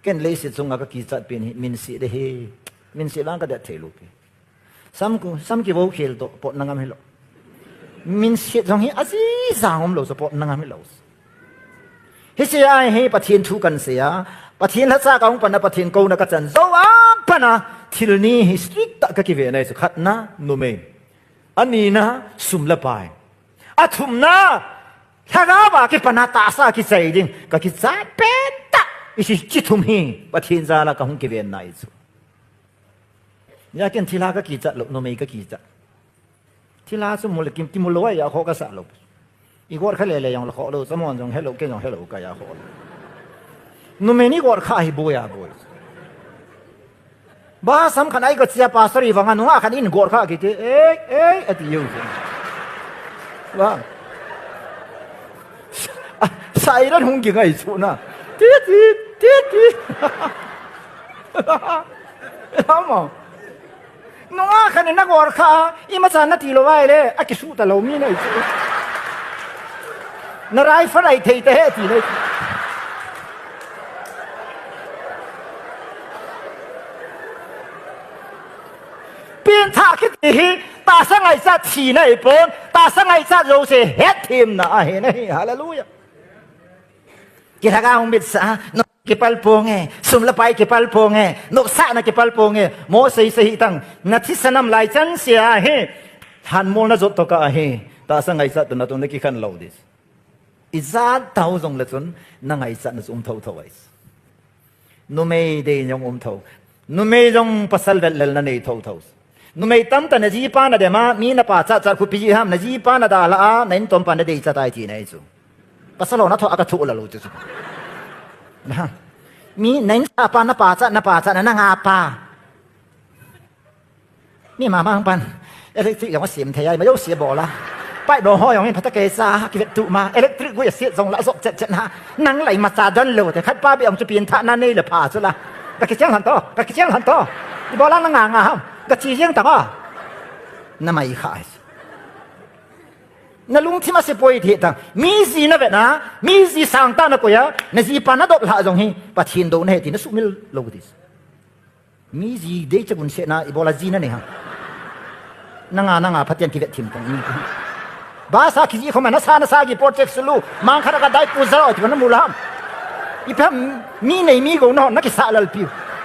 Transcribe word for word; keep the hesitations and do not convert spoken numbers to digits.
Ken leiset chunga kakichat pen hi minse de hi. Minse vang kadet thei lou pi. Sam ku, sam kivo khel to, pot nangam hilou. Minse jong hi ajijang umlou, so pot nangam hilou. Hiche a hi Pathen thu kansei a, Pathen lhacha kahung pan a, Pathen kouna kachan jou a pat a, thil ni hi strict tah kakive nai chu, khatna, numei. Anina, sum le pai. Athumna, lhagao a kipan a tahsa kichai ding, kakichat pen tah. Hiche, hiche thum hi, Pathen jal a kahung kiven nai chu. Hijeh a ken thilha kakichat lou, numei kakichat. Thilha chu mu le kim, kimu lou a, a khoh kasah lou. I got kha lele jong la khoh lou, chamon jong helou, ken jong helou, ka a khoh lou. Numei ni got kha hi boi a boi. Ba sam khat a i got chia pastor i vang a, nungah khat in got kha kiti, ei, ei, ati u. Ba. Sa, siren hung kingai chu na. Ti, ti, ti, ti. Ama. Nungah khat in na got kha, imacha nati lou vai le, akisuh talou mi nai chu. Na rifle ai thei te he ti nai. Pengthah kiti hi, tahsa ngaichat thina ahipon, tahsa ngaichat jouse hetthemna ahi nai. Hallelujah. Kilhagao hung bitsah a, no kipal ponge, sum le pai kipal ponge, nopsahna kipal ponge, mo sei sei hitang, na thisan am lai chan sea hi, lhanmol na jot tokah a hi, tahsa ngaichat toh natong na kikhen lou ding. Ijat tah jongle chun, na ngaichatna chu um thotho ahi. Numei dei jong um tho. Numei jong pasal vetlelna nei thotho. Numei tamtah na jipa na dem a, mi na pachat chat khu pi ham, na jipa na dalha a, na intompa na deichat tai ti nai chu. Pasal ho na thoh a ka thoh la lou chu chu. Na. Mi na insapa na pachat, na pachat na, na ngapa. Mi mama hung pan. Electric jong asem thei a, ima jouse bol a. Pipe dong ho jong in phatah kei cha, kivet tup ma. Electric gui aset jong la jop chet chet na. Nang la imacha don lou te, khat pa beh jong chu pengthahna nei le pha chu la. Ka kicheng lhon to, ka kicheng lhon to. Ibola na nga nga ham. Ka che jeng tang a. Na mai kha. Na lungthim ase poi ti tang. Mi ji na vet na, mi ji sangtah na koi a, na jipa na doplhah jong hi, Pathen douna ahi ti na sumil lou ding. Mi ji deicha gun se na, ibola ji na nei ham. Na nga, na nga, phaten kivet thim tang. Ba sa kiji khom a, na sa, na sa ki project sulu. Mang khat a ka dai pu zero, ti na mu la ham. Ipi ham, mi nei mi gou na, na kisa lal piu.